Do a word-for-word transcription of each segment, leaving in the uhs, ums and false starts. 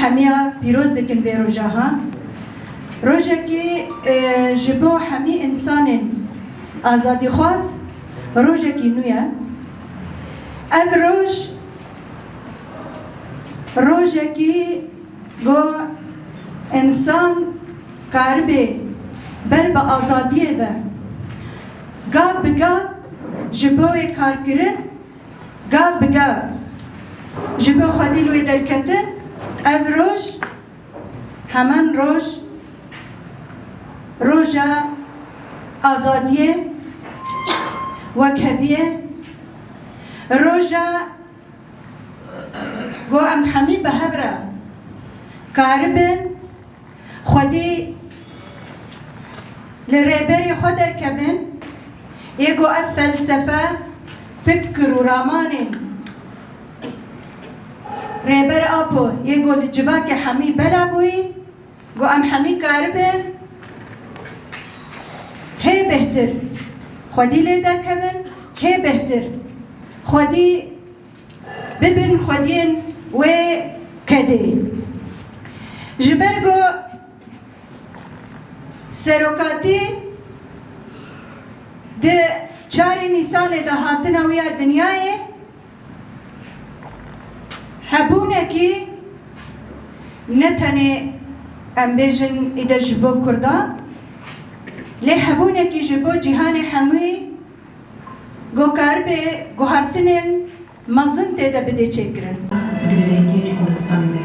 hemiya pîroz dikin vê roja ha. Rojekî, e, ji bo hemî însanên azadîxwaz rojekî nû ye. Ev roj, rojekî ku însan karibe ber bi azadiyê ve gav bi gav ji bo wê karkirin, gav bi gav ji bo xwedî li wê derketin, ev roj heman roj, roja azadiyê, wekheviyê, roja ku em hemî bi hev re karibin xwedî li rêberê xwe derkevin, yê ku ev felsefe, fikir û ramanên Rêber Apo yê ku li civakê hemî bela bûyî, ku em hemî karibin hê bêhtir xwedî lê derkevin, hê bêhtir xwedî bibin xwediyên wê kedê. Ji ber ku serokatî di çarê Nîsanê de hatina wî ya dinyayê, hebûnekî ne tenê em bêjin îde ji bo Kurdan, lê hebûnekî ji bo cîhanê hemûyî ku karibe guhertinên mezin tê de bidê çêkirin. Di girêdayî ji goristanê de.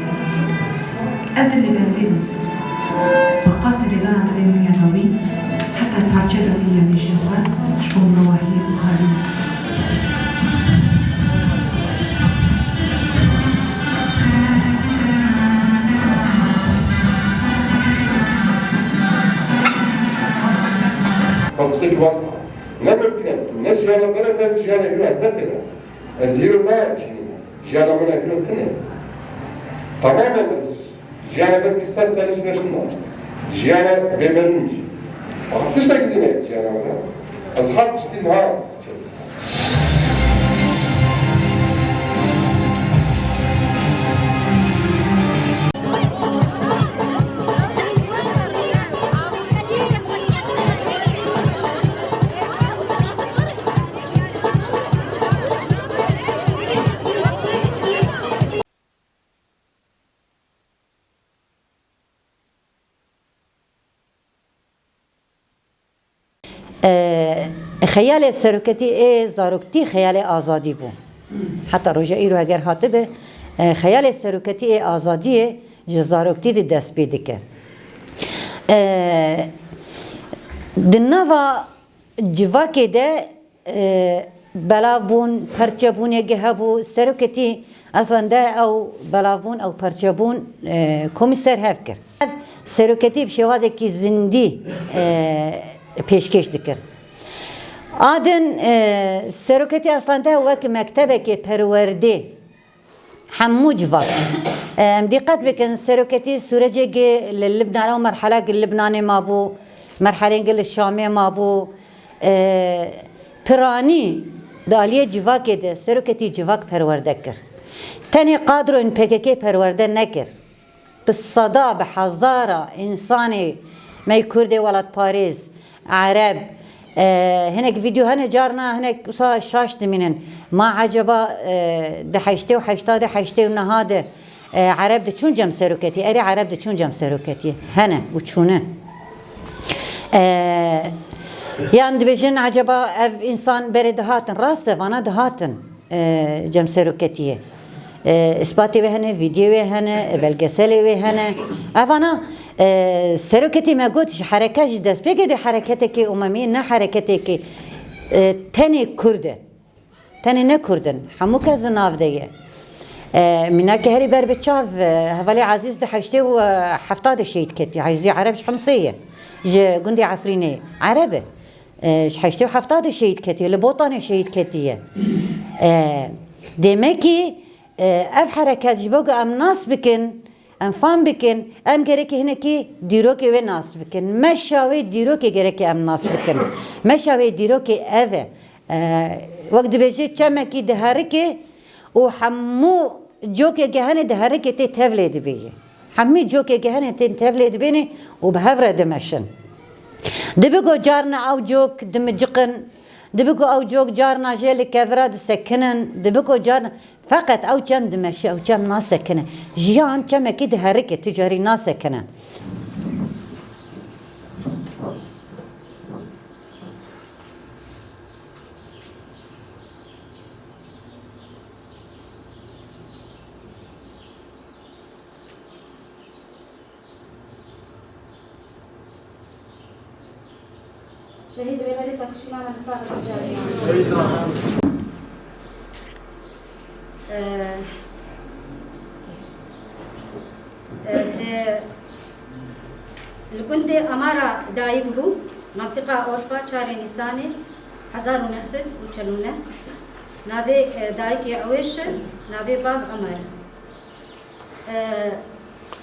Ez ê li bendê bim. Bi qasî lêdana dilê min ya dawî, heta parçe dawî ya mêjê xwe ji bo mirovahiyê bixwînim. Ew tiştekî wisa ne mimkun e. Ne jiyana me re, ne jiyana îro ez ne pê re. Ez îro ne jiyana me re, îro tune. Tamamen ez jiyana belkî sed salî ji me şinda. Jiyana bêmernî jî. Aha, tiştekî din e jiyana me de. Ez her tiştî niha E, xeyalê seroketî ê zaroktî xeyalê azadî bû. Heta roja îro eger hatibe, e, xeyalê seroketî ê azadiyê ji zaroktî de dest pê dike. E, di nava civakê de, e, belavbûn, perçebûnê ge hebû, seroketî eslen de ew belavbûn, ew perçebûn, e, komî ser hev kir. Ev seroketî bi şêwazekî zindî, e, pêşkêş dikir. A din, e, seroketî eslen de wek mektebekê perwerdê hemû civak. Em dîqet bikin, seroketî sûrecê gi li Libnan, ew merhelek li Libnanê mabû, merhelên gi li Şamê mabû. E, piranî di aliyê civakê de seroketî civak perwerde kir. Tenê kadroyên P K K perwerde nekir. Bi seda, bi hezara însanê me yê Kurdê welatparêz, Ereb, e, hinek vîdeo hene, carna hinek wisa şaş dimînin. Ma eceba, e, di heştê û heşta de, heştê û neha de, e, Ereb diçûn cem seroketî, erê Ereb diçûn cem seroketî. Hene û çûne. E, yan dibêjin eceba ev însan berê dihatin. Rast e, vana dihatin. E, cem seroketiyê. E, îspatê wê hene, vîdyoyê wê hene, e, belgeselê wê hene. Evana, e, seroketî me got, ji hereket, ji destpêkê de hereketekê umemî, ne hereketekê, e, tenê Kurd e. Tenê ne Kurd in, hemû kes di nav de ye. E, mînakê herî ber bi çav, e, hevalê Ezîz di heştê û hefta de şehîd ketî. Ezîzê Ereb ji Himsê ye. Ji gundê Efrînê Ereb e. E, ji heştê û hefta de şehîd ketiye, li Botanê şehîd ketiye. E, demekî, e, ev hereket ji bo ku em nas bikin, em fam bikin, em gerekî hinekî dîrokê wê nas bikin. Meşa wê dîrokê gerekî em nas bikin. Meşa wê dîrokê ev e. E, wek dibêje çemekî diherike û hemû cokê ke hene diherike tê tevlê dibêje. Hemî cokê ke hene tên tevlê dibênê û bi hev re dimeşin. Dibi ku carna ew cok dimiciqin, dibi ku ew cok carna jê li kevira disekinin, dibi ku carna, feqet ew çem dimeşe, ew çem nasekine. Jiyan çemekî diherike, tu carî nasekine. Şehîd Rêberê Teqîşîna me li sağ bin. Ee, e, li, li gundê Amara dayik bû, mentiqa Orfa, çarê Nîsanê hezar û neh sed û çel û neh. Navê, e, dayikê ew ê Şil, navê bav Omer. E,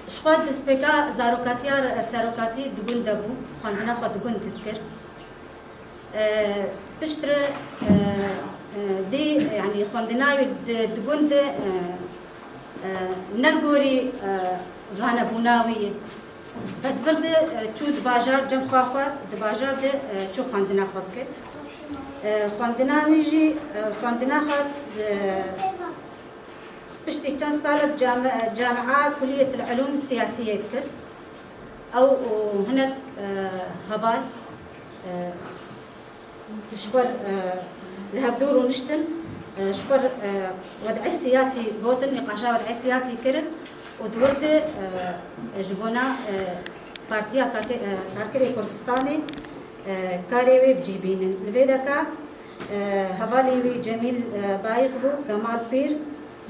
ji xwe destpêka zarokatiya re, serokatî di gund de bû, xwendina xwe di gund dikir. E, piştre, e, e, dî, yanî xwendina wî di, di gund de, e, e, ne li gorî, e, zanebûna wî ye. Ve di vir de, e, çû di bajar cem xwe xwe, di bajar de, e, çû xwendina xwe bike. E, xwendina wî jî, e, xwendina xwe, e, Piştî çend salek cami-, camia Kuliyetil Ulûm Siyasiyê dikir. Ew û hinek, e, heval, e, ji xwe, e, li hevdû rûniştin, e, ji xwe, e, wed'ê siyasî gotin, nîqaşa wed'ê siyasî kirin û di wir de, e, ji bona, e, Partiya Karke-, e, Karkerê Kurdistanê, e, karê wê bi cî bînin. Li vê deka, e, hevalên wî Cemîl, e, Bayik bû, Kemal Pîr,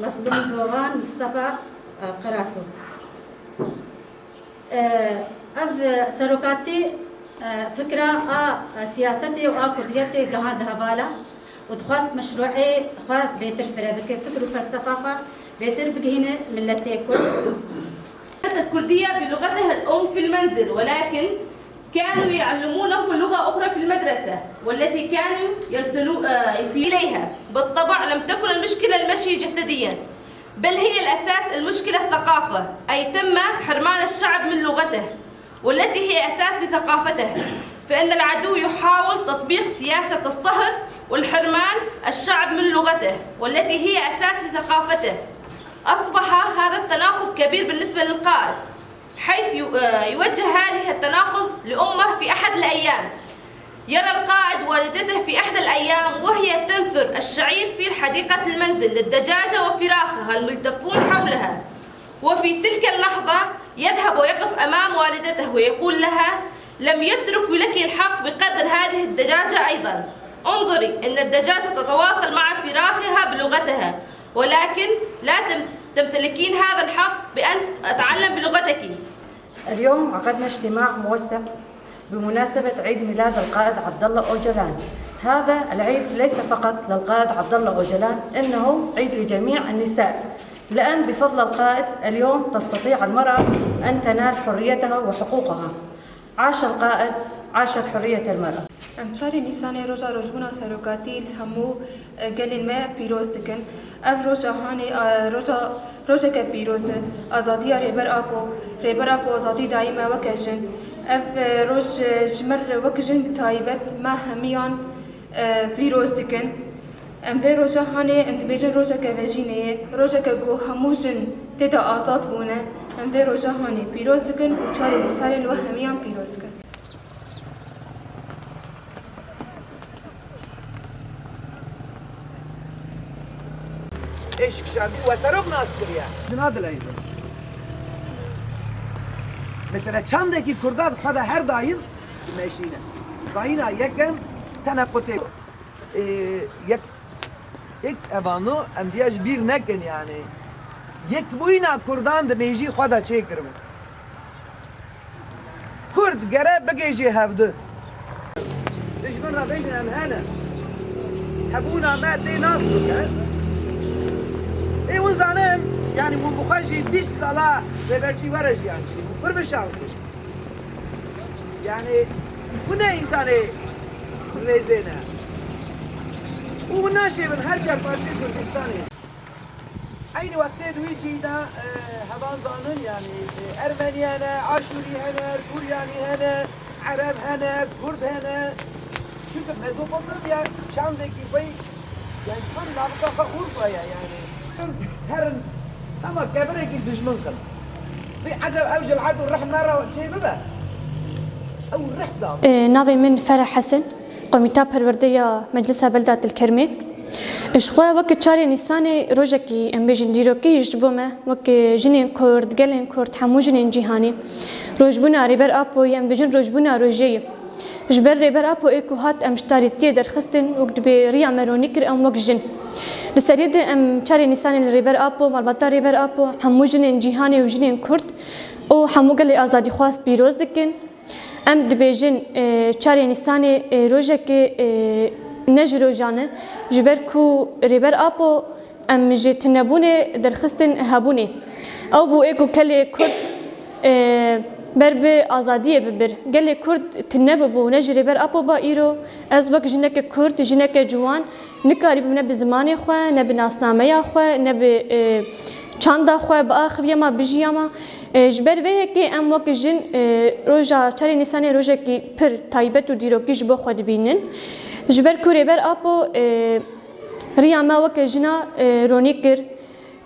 Meslûm Dogan, Mistefa, e, Qeraso. E, ev, e, serokatî, e, fikra a, e, siyasetê û a kurdiyetê gehand hevala û dixwest meşrûê xwe bêtir fire bike, fikr û felsefa xwe bêtir bigihîne miletê kurd. الكردية بلغته الأم في المنزل، ولكن كانوا يعلمونه لغة أخرى في المدرسة، والتي كانوا يرسلوا، آه، يسيروا إليها. بالطبع لم تكن المشكلة المشي جسديًا، بل هي الأساس المشكلة الثقافة، أي تم حرمان الشعب من لغته، والتي هي أساس لثقافته، فإن العدو يحاول تطبيق سياسة الصهر والحرمان الشعب من لغته، والتي هي أساس لثقافته. أصبح هذا التناقض كبير بالنسبة للقائد، حيث يو-، آه، يوجه هذه التناقض لأمه في أحد الأيام. يرى القائد والدته في أحد الأيام وهي تنثر الشعير في حديقة المنزل للدجاجة وفراخها الملتفون حولها، وفي تلك اللحظة يذهب ويقف أمام والدته ويقول لها: "لم يترك لك الحق بقدر هذه الدجاجة أيضًا. انظري، إن الدجاجة تتواصل مع فراخها بلغتها، ولكن لا تم-، تمتلكين هذا الحق بأن أتعلم بلغتك." اليوم عقدنا اجتماع موسع بمناسبة عيد ميلاد القائد عبد الله أوجلان. هذا العيد ليس فقط للقائد عبد الله أوجلان، إنه عيد لجميع النساء، لأن بفضل القائد اليوم تستطيع المرأة أن تنال حريتها وحقوقها. عاش القائد، عاشت حرية المرأة. Em çarê Nîsanê roja rojbûna serokatî li hemû, e, gelên me pîroz dikin. Ev roja hanê, e, roja, rojeke pîroz e. Azadiya Rêber Apo, Rêber Apo azadî dayî me weke jin. Ev, e, roj, e, ji me re wek jin bi taybet me hemiyan, e, pîroz dikin. Em vê roja hanê, em dibêjin rojeke vejînê ye, rojeke ku hemû jin tê de azad bûne. Em vê roja hanê pîroz dikin û çarê Nîsanê li we hemiyan pîroz dikin. Êş kişandî we serok nas kiriye. Dina dileyzin. Mesela çandekî Kurda di xwe de her daim dimeşîne. Zayîna yekem tenê qutê. Ê, yek, yek evano em diya ji bîr nekin yani. Yekbûyîna Kurdan di mêjî xwe de çêkiribû. Kurd gere bigêjê hevdu. Dijmin re bêjin em hene. Hebûna me tê nas bike. Ê hûn zanin, yani hûn bi xwe jî bîst sala Rêbertî were jiyan jî. Pir bi şans e. Yani hûn ne însanê lêzê ne. Û hûn naşêvin her çar partiyê Kurdistanê. Eynî wextê di wî cî de, e, heman zanin, yanî, e, Ermenî hene, Aşûrî hene, Suryanî hene, Ereb hene, Kurd hene. Çunke Mezopotamya çandekî vey, yanî tam navika xwe Urfa ye, yanî. Herin hema kevirekî dijmin xin. Vê eceb ew cilhet û rih me re çê bibe? Ew rih da. E, navê min Ferah Hesen, Komîta Perwerde ya Meclisa Belda Til Kermê. Ji xwe weke çarê Nîsanê rojekî, em bêjin, dîrokî ji bo me, weke jinên Kurd, gelên Kurd, hemû jinên cîhanê. Rojbûna Rêber Apo, em bêjin, rojbûna rojê ye. Ji ber Rêber Apo ê ku hat em ji tarîtiyê derxistin, wek dibê riya me ronî kir, em wek jin. Li seriyê de em çarê Nîsanê li Rêber Apo, malbata Rêber Apo, hemû jinên cîhanê û jinên Kurd û hemû gelê azadîxwaz pîroz dikin. Em dibêjin, e, çarê Nîsanê, e, rojekê, e, ne ji rojan e, ji ber ku Rêber Apo em ji tunebûnê derxistin hebûnê. Ew bû ê ku gelê Kurd, e, ber bi azadiyê bibir. Gelê Kurd tune bibû, ne ji Rêber Apo ba îro. Ez wek jineke Kurd, jineke ciwan, nikarîbim ne bi zimanê xwe, ne bi nasnameya xwe, ne bi, e, çanda xwe biaxiviya ma, bijiyama. E, ji ber vê yekê em wek jin, e, roja çarê Nîsanê rojekî pir taybet û dîrokî ji bo xwe dibînin. Ji ber ku Rêber Apo, e, riya me weke jina, e, ronî kir.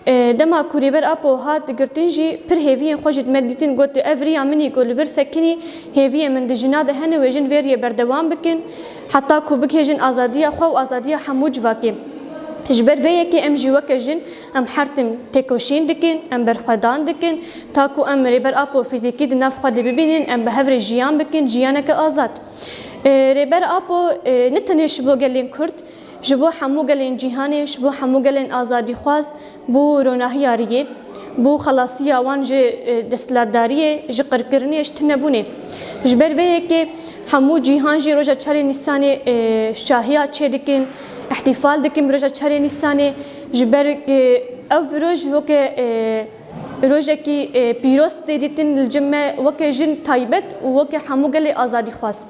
E, dema ku Rêber Apo hat girtin jî pir hêviyên xwe ji me dîtin, got, ev riya min î ku li vir sekinî, hêviyên min di jina de hene, wê jin vê riyê berdewam bikin, heta ku bigihêjin azadiya xwe û azadiya hemû civakê. Ji ber vê yekê em jî weke jin, em her tim têkoşîn dikin, em berxwedan dikin, ta ku em Rêber Apo fîzîkî di nav xwe de bibînin, em bi hev re jiyan bikin, jiyaneke azad. E, Rêber Apo, e, ne tenê ji bo gelên Kurd, ji bo hemû gelên cîhanê, ji bo hemû gelên azadîxwaz bû ronahiya riyê, bû xelasiya wan ji, e, desthilatdariyê, ji qirkirinê, ji tunebûnê. Ji ber vê yekê hemû cîhan jî roja çarê Nîsanê, e, şahiya çê dikin, îhtîfal dikin bi roja çarê Nîsanê. Ji ber, e, ev roj weke, e, rojekî, e, pîroz tê dîtin li cem me, weke jin taybet û weke hemû gelê azadîxwaz.